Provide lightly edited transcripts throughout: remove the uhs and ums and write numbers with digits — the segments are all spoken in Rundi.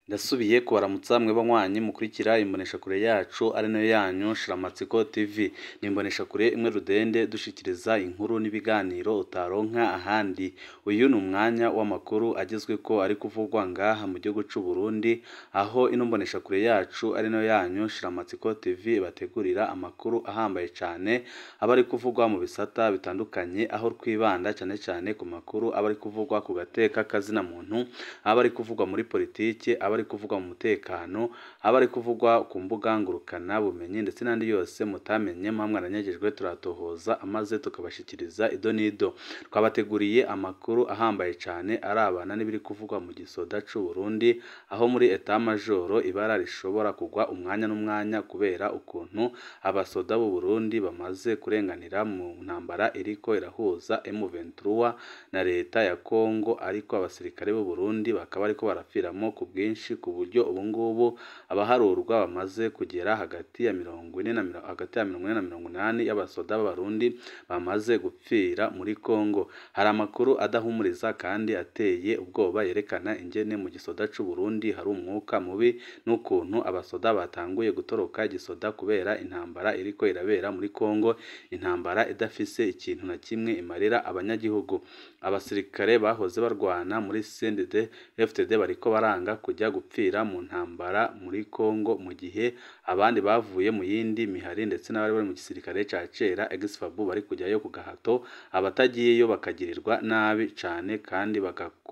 Ndasubiye kubaramutsa mwe banywanyi mukurikira imboneshakure yacu ari nayo yanyu Shiramatsiko TV. Ni imboneshakure imwe rudende dushikiriza inkuru n'ibiganiro utaronka ahandi. Uyu ni umwanya w'amakuru agezweko ari kuvugwa ngaha mu gihugu c'u Burundi, aho ino mboneshakure yacu ari nayo yanyu Shiramatsiko TV ibategurira amakuru ahambaye cane aba ari kuvugwa mu bisata bitandukanye, aho twibanda cane cane ku makuru aba ari kuvugwa ku gateka kazina muntu, aba ari kuvugwa muri politike, aba ari kuvugwa mu mutekano, aba ari kuvugwa ku mbuga ngurukana bumenyi ndetse n'andi yose mutamenye muba mwaranyagejwe turatohoza amaze tukabashikiriza ido n'ido. Twabateguriye amakuru ahambaye cane arabana n'ibiri kuvugwa mu gisoda c'u Burundi, aho muri etat major ibara rishobora kugwa umwanya n'umwanya kubera ukuntu abasoda b'u Burundi bamaze kurenganira mu ntambara iriko irahuza M23 na leta ya Congo, ariko abasirikare b'u Burundi bakaba bariko barapfiramo ku bwinshi, ku buryo ubungubu abaharurwa bamaze kugera hagati ya 40 na 80 y'abasoda b'Abarundi bamaze gupfira muri Congo. Hari amakuru adahumuriza kandi ateye ubwoba yerekana ingene mu gisoda c'u Burundi hari umwuka mubi n'ukuntu abasoda batanguye gutoroka igisoda kubera intambara iriko irabera muri Congo, intambara idafise ikintu na kimwe imarira abanyagihugu. Abasirikare bahoze barwana muri CNDD FDD bariko baranga kujya gupfira mu ntambara muri Congo, mu gihe abandi bavuye mu yindi mihari ndetse n'abari bari mu gisirikare ca kera ex-FAB bari kujyayo ku gahato, abatagiyeyo bakagirirwa nabi cane kandi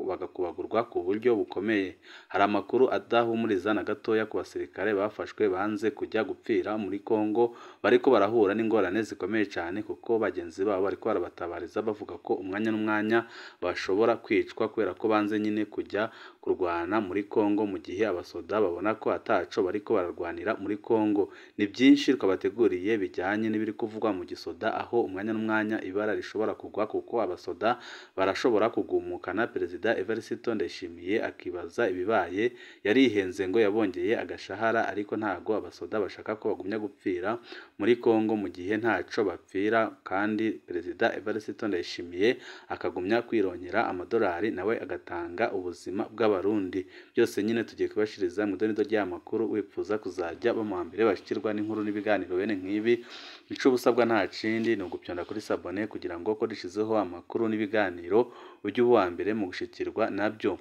bagakubagurwa ku buryo bukomeye. Hari amakuru adahumuriza na gatoya ku basirikare bafashwe banze kujya gupfira muri Congo, bariko barahura n'ingorane zikomeye cane kuko bagenzi babo bariko barabatabariza bavuga ko umwanya n'umwanya bashobora kwicwa kubera ko banze nyine kujya kurwana muri Congo, mu gihe abasoda babona ko ataco bariko bararwanira muri Congo. Ni byinshi twabateguriye bijyanye n'ibiri kuvugwa mu gisoda, aho umwanya n'umwanya ibara rishobora kugwa kuko abasoda barashobora kugumukana Perezida Evariste Ndayishimiye akibaza ibibaye. Yarihenze ngo yabongeye agashahara, ariko ntago abasoda bashaka ko bagumya gupfira muri Congo mu gihe ntaco bapfira, kandi Perezida Evariste Ndayishimiye akagumya kwironkera amadolari nawe agatanga ubuzima bw'Abarundi. Byose nyine tugiye kubashiriza mu idonido ry'aya makuru. Wipfuza kuzajya bamuha mbere bashikirwa n'inkuru n'ibiganiro bene nk'ibi, ico ubusabwa nta kindi ni ugupyonda kuri s'abonner kugira ngo ko dushizeho amakuru n'ibiganiro ujye uba uwa mbere mu gushikirwa nabyo.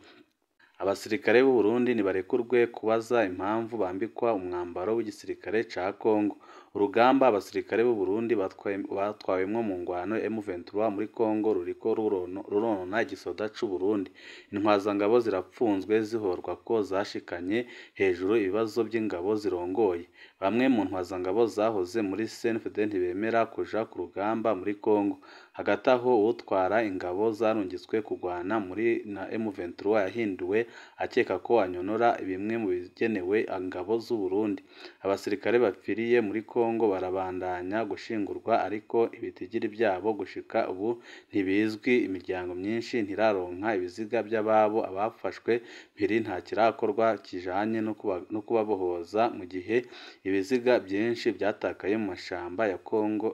Abasirikare b'u Burundi nibarekurwe kubaza impamvu bambikwa umwambaro w'igisirikare ca Congo. Urugamba abasirikare b'u Burundi batwawemwo mu ngwano M23 muri Congo ruriko ruronona igisoda c'u Burundi. Intwazangabo zirapfunzwe zihorwa ko zashikanye hejuru ibibazo by'ingabo zirongoye. Bamwe mu ntwazangabo zahoze muri CNFD ntibemera kuja ku rugamba muri Congo. Hagati aho utwara ingabo zarungitswe kugwana muri na M23 yahinduwe akeka ko anyonora bimwe mu bigenewe ingabo z'u Burundi. Abasirikare bapfiriye muri Congo barabandanya gushingurwa, ariko ibitigiri byabo gushika ubu ntibizwi. Imiryango myinshi ntiraronka ibiziga by'ababo, abafashwe mpiri nta kirakorwa kijanye no kubabohoza, mu gihe ibiziga byinshi byatakaye mu mashamba ya Congo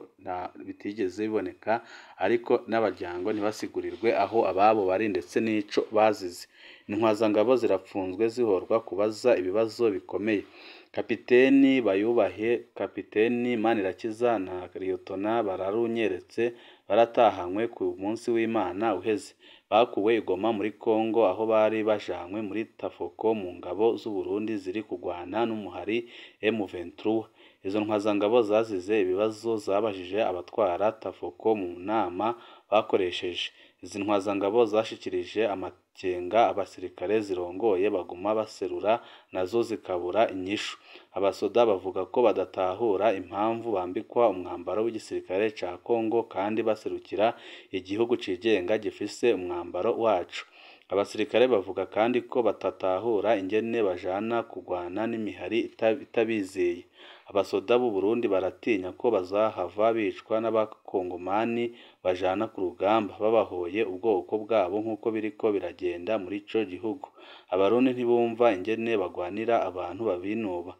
bitigeze biboneka, ariko n'abaryango ntibasigurirwe aho ababo bari ndetse n'ico bazize. Intwazangabo zirapfunzwe zihorwa kubaza ibibazo bikomeye. Kapiteni Bayubahe, Kapiteni Manirakiza na Liyotona Bararunyeretse baratahanywe ku munsi w'Imana uheze. Bakuwe i Goma muri Congo aho bari bajanywe muri Tafoko mu ngabo z'u Burundi ziri kugwana n'umuhari M23. Izo ntwazangabo zazize ibibazo zabajije abatwara Tafoko mu nama bakoresheje. Izi ntwazangabo zashikirije amakenga abasirikare zirongoye baguma baserura nazo zikabura inyishu. Abasoda bavuga ko badatahura impamvu bambikwa umwambaro w'igisirikare ca Congo kandi baserukira igihugu cigenga gifise umwambaro waco. Abasirikare bavuga kandi ko batatahura ingene bajana kugwana n'imihari itabizeye. Abasoda b'u Burundi baratinya ko bazahava bicwa n'abakongomani bajana ku rugamba babahoye ubwoko bwabo nk'uko biriko biragenda muri ico gihugu. Abarundi ntibumva ingene bagwanira abantu babinuba.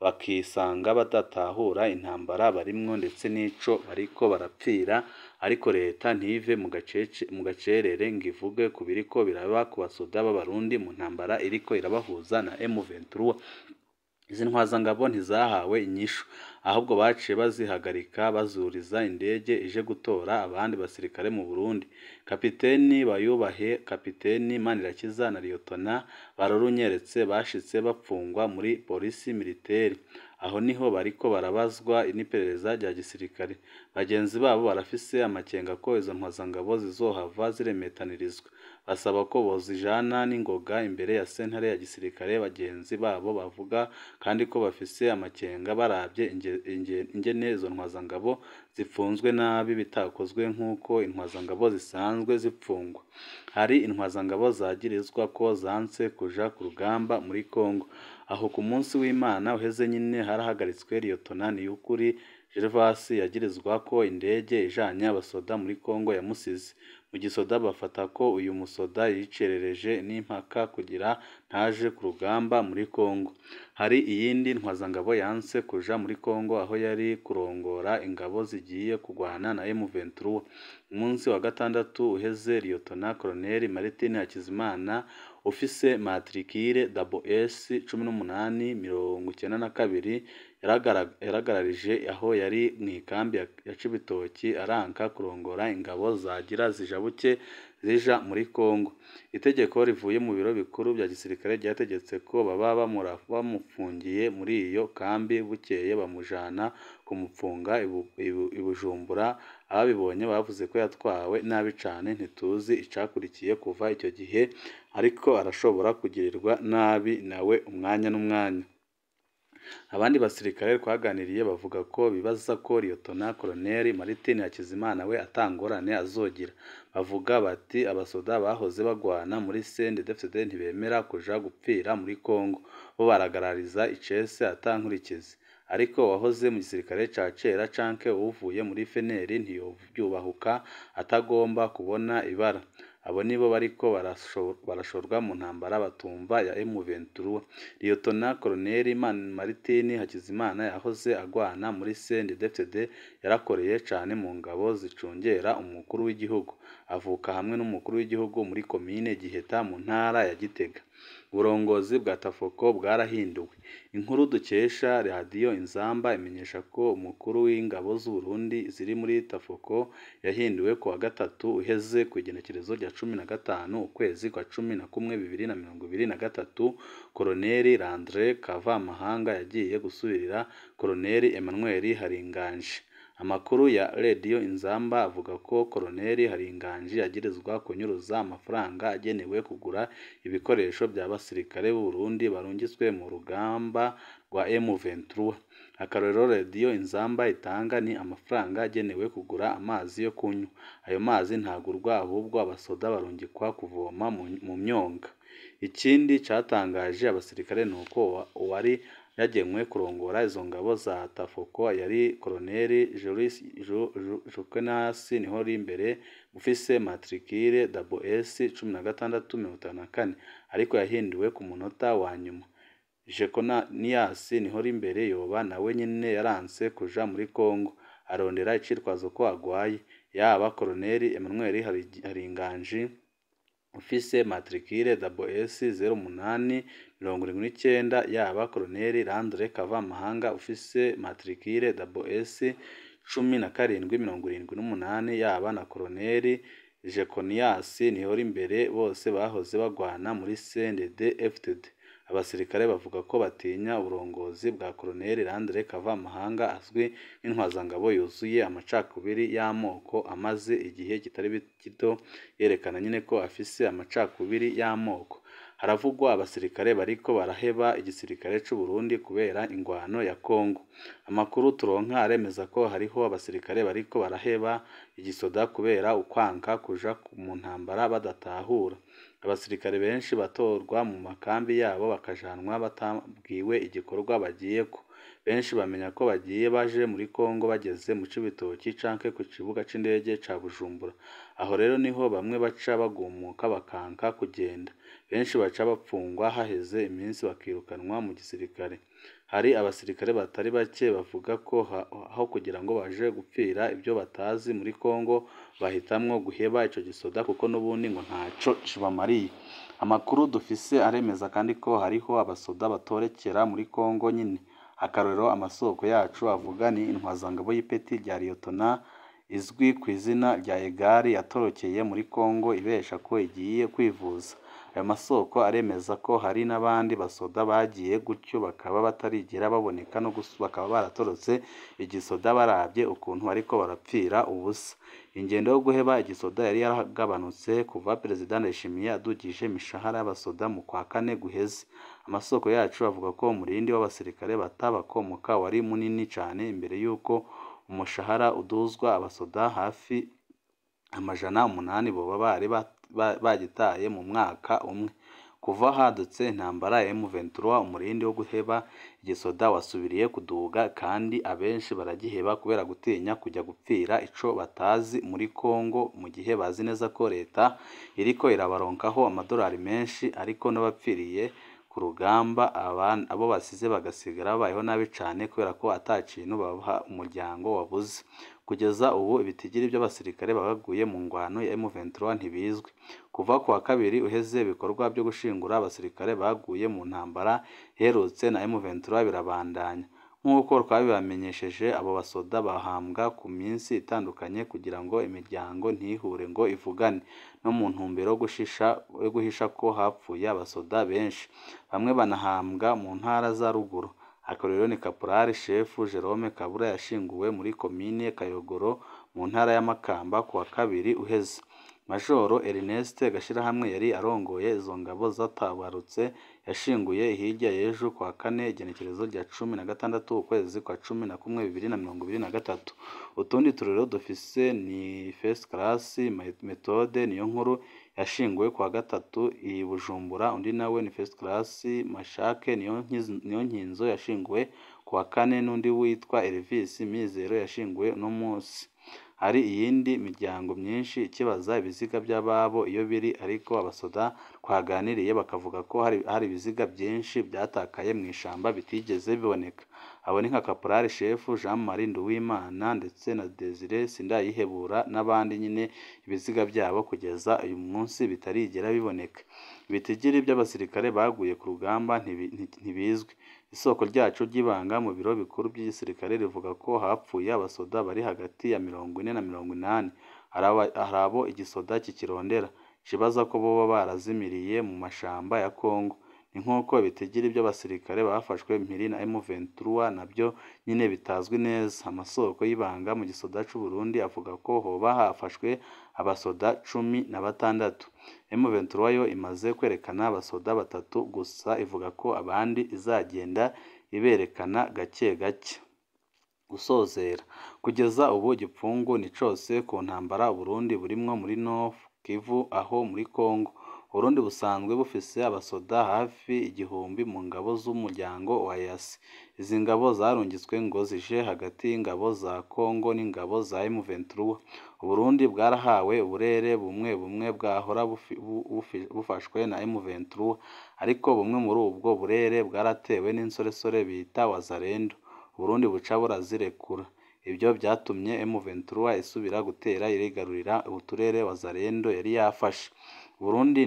bakisanga badatahura intambara barimwo ndetse n'ico bariko barapfira, ariko leta ntive mu gacerere ngo ivuge ku biriko biraba ku basoda b'Abarundi mu ntambara iriko irabahuza na M23. Izi ntwazangabo ntizahawe inyishu, ahubwo baciye bazihagarika bazuriza indege ije gutora abandi basirikare mu Burundi. Kapiteni Bayubahe, Kapiteni Manirakiza na Liyotona Barorunyeretse bashitse bapfungwa muri polisi militaire. Aho niho bariko barabazwa n'iperereza rya gisirikare. Bagenzi babo barafise amakenga ko izo ntwazangabo zizohava ziremetanirizwa, basaba ko bozijana n'ingoga imbere ya sentare ya gisirikare. Bagenzi babo bavuga kandi ko bafise amakenga baravye ingene izo ntwazangabo zipfunzwe nabi bitakozwe nk'uko intwazangabo zisanzwe zipfungwa. Hari intwazangabo zagirizwa ko zanse kuja ku rugamba muri Kongo. Aho ku munsi w'Imana uheze nyine harahagaritswe Liyotona Niyukuri Gervas yagirizwa ko indege ijanye abasoda muri Kongo yamusize. Mu gisoda bafata ko uyu musoda yicerereje n'impaka kugira ntaje ku rugamba muri Kongo. Hari iyindi ntwazangabo yanse kuja muri Kongo aho yari kurongora ingabo zigiye kugwana na M23. Umunsi wa gatandatu uheze Liyotona Colonel Martin Hakizimana ufise matricule SS 1892 yaragararije aho yari mu ikambi ya Cibitoki aranka kurongora ingabo zagira zijabuke zija muri Kongo. Itegeko rivuye mu biro bikuru bya gisirikare ryategetse ko baba bamufungiye muri iyo kambi, bukeye bamujana kumupfunga i Bujumbura. Ababibonye bavuze ko yatwawe nabi cane, ntituzi icakurikiye kuva icyo gihe, ariko arashobora kugirirwa nabi nawe umwanya n'umwanya. Abandi basirikare twaganiriye bavuga ko bibaza ko Liyotona Colonel Martin Hakizimana we atangorane azogira. Bavuga bati abasoda bahoze bagwana muri CNDD-FDD ntibemera kuja gupfira muri Kongo, bo baragarariza icese atankurikizi. Ariko uwahoze mu gisirikare ca kera canke uwuvuye muri FNL ntiyovyubahuka atagomba kubona ibara. Abo nibo bariko barashorwa mu ntambara batumva ya M23. Liyotona Colonel Martin Hakizimana yahoze agwana muri CNDD-FDD, yarakoreye cane mu ngabo zicungera umukuru w'igihugu. Avuka hamwe n'umukuru w'igihugu muri komine Giheta mu ntara ya Gitega. Uburongozi bwa Tafoko bwarahinduwe. Inkuru dukesha radiyo Inzamba imenyesha ko umukuru w'ingabo z'u Burundi ziri muri Tafoko yahinduwe ku wa gatatu uheze ku igenekerezo rya 15 ukwezi kwa 11 2023. Koloneli Landre Kavamahanga yagiye gusubirira Koloneli Emmanuel Haringanje. Amakuru ya radiyo Inzamba avuga ko Koloneli Haringanji yagirizwa kunyuruza amafaranga agenewe kugura ibikoresho by'abasirikare b'u Burundi barungitswe mu rugamba rwa M23. Akarorero radiyo Inzamba itanga ni amafaranga agenewe kugura amazi yo kunywa. Ayo mazi ntagurwa, ahubwo abasoda barungikwa kuvoma mu myonga. Ikindi catangaje abasirikare ni uko uwari yagenwe kurongora izo ngabo za Tafoko yari Koloneli Jules Jokenas Nihorimbere ufise matricule SS 1654, ariko yahinduwe ku munota wa nyuma. Jekoniyas Nihorimbere yoba nawe nyene yaranse kuja muri Kongo, arondera icitwazo ko agwaye. Yaba Koloneli Emmanuel Haringanji ufise matricule SS 0879, yaba Koloneli Landre Kavamahanga ufise matricule SS 1778, yaba na Koloneli Jekoniyas Nihorimbere, bose bahoze bagwana muri CNDD-FDD. Abasirikare bavuga ko batinya uburongozi bwa Koloneli Landre Kavamahanga azwi nk'intwazangabo yuzuye amacakubiri y'amoko, amaze igihe kitari gito yerekana nyine ko afise amacakubiri y'amoko. Haravugwa abasirikare bariko baraheba igisirikare c'u Burundi kubera ingwano ya Kongo. Amakuru turonka aremeza ko hariho abasirikare bariko baraheba igisoda kubera ukwanka kuja mu ntambara badatahura. Abasirikare benshi batorwa mu makambi yabo bakajanwa batabwiwe igikorwa bagiyeko. Benshi bamenya ko bagiye baje muri Kongo bageze mu Cibitoki canke ku kibuga c'indege ca Bujumbura. Aho rero niho bamwe baca bagumuka bakanka kugenda. Benshi baca bapfungwa haheze iminsi bakirukanwa mu gisirikare. Hari abasirikare batari bake bavuga ko aho kugira ngo baje gupfira ibyo batazi muri Kongo bahitamwo guheba ico gisoda kuko n'ubundi ngo ntaco kibamariye. Amakuru dufise aremeza kandi ko hariho abasoda batorekera muri Kongo nyine. Akarorero amasoko yacu avuga ni intwazangabo y'ipeti rya Liyotona izwi ku izina rya Egari yatorokeye muri Kongo ibesha ko igiye kwivuza. Ayo masoko aremeza ko hari n'abandi basoda bagiye gutyo bakaba batarigera baboneka no bakaba baratorotse igisoda barabye ukuntu bariko barapfira ubusa. Ingendo yo guheba igisoda yari yaragabanutse kuva Perezida Ndayishimiye adugije imishahara y'abasoda mu kwa kane guheze. Amasoko yacu avuga ko umurindi w'abasirikare batabakomoka wari munini cane imbere y'uko umushahara uduzwa, abasoda hafi 800 boba bari bagitaye mu mwaka umwe. Kuva hadutse intambara ya M23 umurindi wo guheba igisoda wasubiriye kuduga kandi abenshi baragiheba kubera gutinya kujya gupfira ico batazi muri Kongo mu gihe bazi neza ko leta iriko irabaronkaho amadolari menshi, ariko n'abapfiriye ku rugamba abo basize bagasigara babayeho nabi cane kubera ko ata kintu babaha umuryango wabuze. Kugeza ubu ibitigiri by'abasirikare baguye mu ngwano ya M23 ntibizwi. Kuva ku wa kabiri uheze ibikorwa byo gushingura abasirikare baguye mu ntambara iherutse na M23 birabandanya. Nk'uko twabibamenyesheje, abo basoda bahambwa ku minsi itandukanye kugira ngo imiryango ntihure ngo ivugane, no mu ntumbero yo guhisha ko hapfuye abasoda benshi. Bamwe banahambwa mu ntara za ruguru. Akarorero ni Kaporali Shefu Jerome Kabura yashinguwe muri komine Kayogoro mu ntara ya Makamba ku wa kabiri uheze. Majoro Ernest Gashirahamwe yari arongoye izo ngabo zatabarutse yashinguye hirya y'ejo ku wa kane igenekerezo rya 16 ukwezi kwa 11 2023. Utundi turero dufise ni First Class Methode Niyonkuru yashinguwe ku wa gatatu i Bujumbura, undi nawe ni First Class Mashake Niyonkinzo yashinguwe ku wa kane, n'undi witwa Elvis Mizero yashinguwe uno munsi. Hari iyindi miryango myinshi ikibaza ibiziga by'ababo iyo biri, ariko abasoda twaganiriye bakavuga ko hari ibiziga byinshi byatakaye mu ishamba bitigeze biboneka. Abo ni nka Kaporali Shefu Jean Marie Nduwimana ndetse na Desire Sindayihebura n'abandi nyine ibiziga byabo kugeza uyu munsi bitarigera biboneka. Ibitigiri by'abasirikare baguye ku rugamba ntibizwi. Isoko ryacu ry'ibanga mu biro bikuru by'igisirikare rivuga ko hapfuye abasoda bari hagati ya 40 na 80. Hari abo igisoda kikirondera kibaza ko boba barazimiriye mu mashamba ya Kongo. Ni nk'uko ibitigiri by'abasirikare bafashwe mpiri na M23 nabyo nyine bitazwi neza. Amasoko y'ibanga mu gisoda c'u Burundi avuga ko hoba hafashwe abasoda 16. M23 yo imaze kwerekana abasoda 3 gusa, ivuga ko abandi izagenda iberekana gake gake. Gusozera kugeza ubu igipfungu ni cose ku ntambara Burundi burimwo muri North Kivu aho muri Kongo. Burundi busanzwe bufise abasoda hafi 1000 mu ngabo z'umuryango wa EAC. Izi ngabo zarungitswe ngo zije hagati y'ingabo za Kongo n'ingabo za M23. Uburundi bwarahawe uburere bumwe bumwe bwahora bufashwe na M23, ariko bumwe muri ubwo burere bwaratewe n'insoresore bita Wazalendo. Uburundi buca burazirekura. Ibyo byatumye M23 isubira gutera irigarurira uturere Wazalendo yari yafashe. Burundi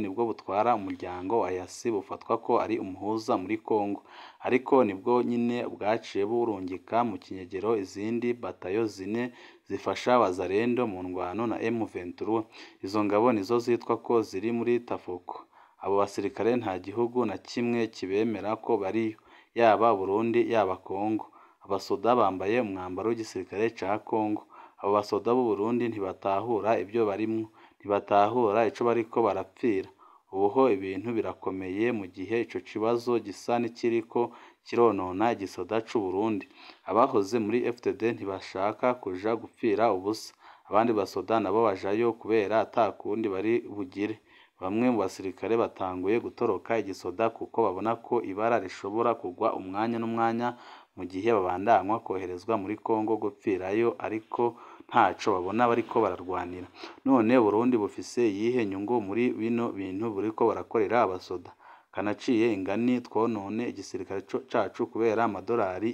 nibwo butwara umuryango wa EAC bufatwa ko ari umuhuza muri Kongo, ariko nibwo nyine bwaciye burungika mu kinyegero izindi batayo 4 zifasha Wazalendo mu ndwano na M23. Izo ngabo nizo zitwa ko ziri muri Tafuko. Abo basirikare nta gihugu na kimwe kibemera ko bariyo, yaba Burundi yaba Kongo. Abasoda bambaye umwambaro w'igisirikare ca Kongo. Abo basoda b'u Burundi ntibatahura ibyo barimwo, ntibatahura ico bariko barapfira. Ubuho ibintu birakomeye mu gihe ico kibazo gisa n'ikiriko kironona igisoda c'u Burundi. Abahoze muri FDD ntibashaka kuja gupfira ubusa, abandi basoda nabo bajayo kubera atakundi bari bugire. Bamwe mu basirikare batanguye gutoroka igisoda kuko babona ko ibara rishobora kugwa umwanya n'umwanya mu gihe babandanywa koherezwa muri Kongo gupfirayo, ariko ntaco babona bariko bararwanira. None Burundi bufise iyihe nyungu muri bino bintu buriko barakorera abasoda? Kanaciye ingani twonone igisirikare cacu kubera amadolari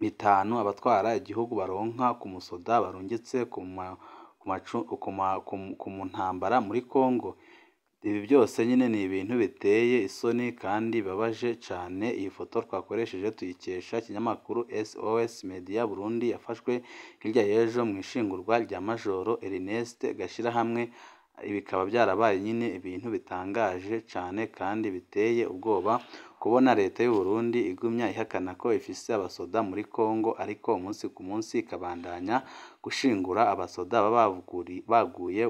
5000 abatwara igihugu baronka ku musoda barungitse ku ntambara muri Kongo. Ibi byose nyine ni ibintu biteye isoni kandi bibabaje cane. Iyi foto twakoresheje tuyikesha ikinyamakuru SOS Media Burundi, yafashwe hirya y'ejo mu ishingurwa rya Majoro Ernest Gashirahamwe. Bikaba byarabaye nyine ibintu bitangaje cane kandi biteye ubwoba kubona leta y'u Burundi igumya ihakana ko ifise abasoda muri Kongo, ariko umunsi ku munsi ikabandanya gushingura abasoda baba baguye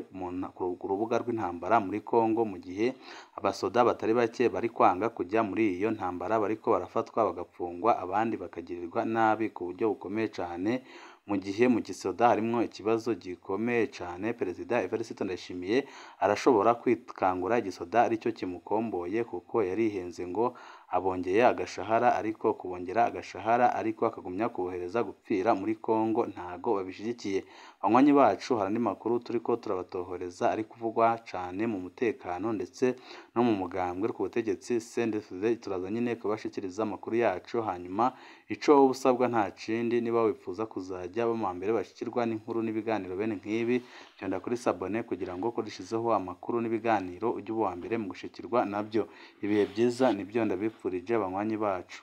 ku rubuga rw'intambara muri Kongo, mu gihe abasoda batari bake bari kwanga kujya muri iyo ntambara bariko barafatwa bagapfungwa, abandi bakagirirwa nabi ku buryo bukomeye cane. Mu gihe mu gisoda harimwo ikibazo gikomeye cane, Perezida Evariste Ndayishimiye arashobora kwikangura igisoda aricyo kimukomboye, kuko yarihenze ngo abongeye agashahara, ariko kubongera agashahara ariko akagumya kubohereza gupfira muri Kongo ntago babishigikiye. Banywanyi bacu, hari andi makuru turiko turabatohoreza ari kuvugwa cane mu mutekano ndetse no mu mugambwe ku butegetsi CNDD-FDD. Turaza nyine kubashikiriza amakuru yacu, hanyuma ico wowe usabwa nta kindi, niba wifuza kuzajya mu mbere bashikirwa n'inkuru n'ibiganiro bene nk'ibi, fyonda kuri sabone kugira ngo ko dushizeho amakuru n'ibiganiro ujye uba uwa mbere mu gushikirwa nabyo. Ibihe byiza nibyo ndabifurije banywanyi bacu.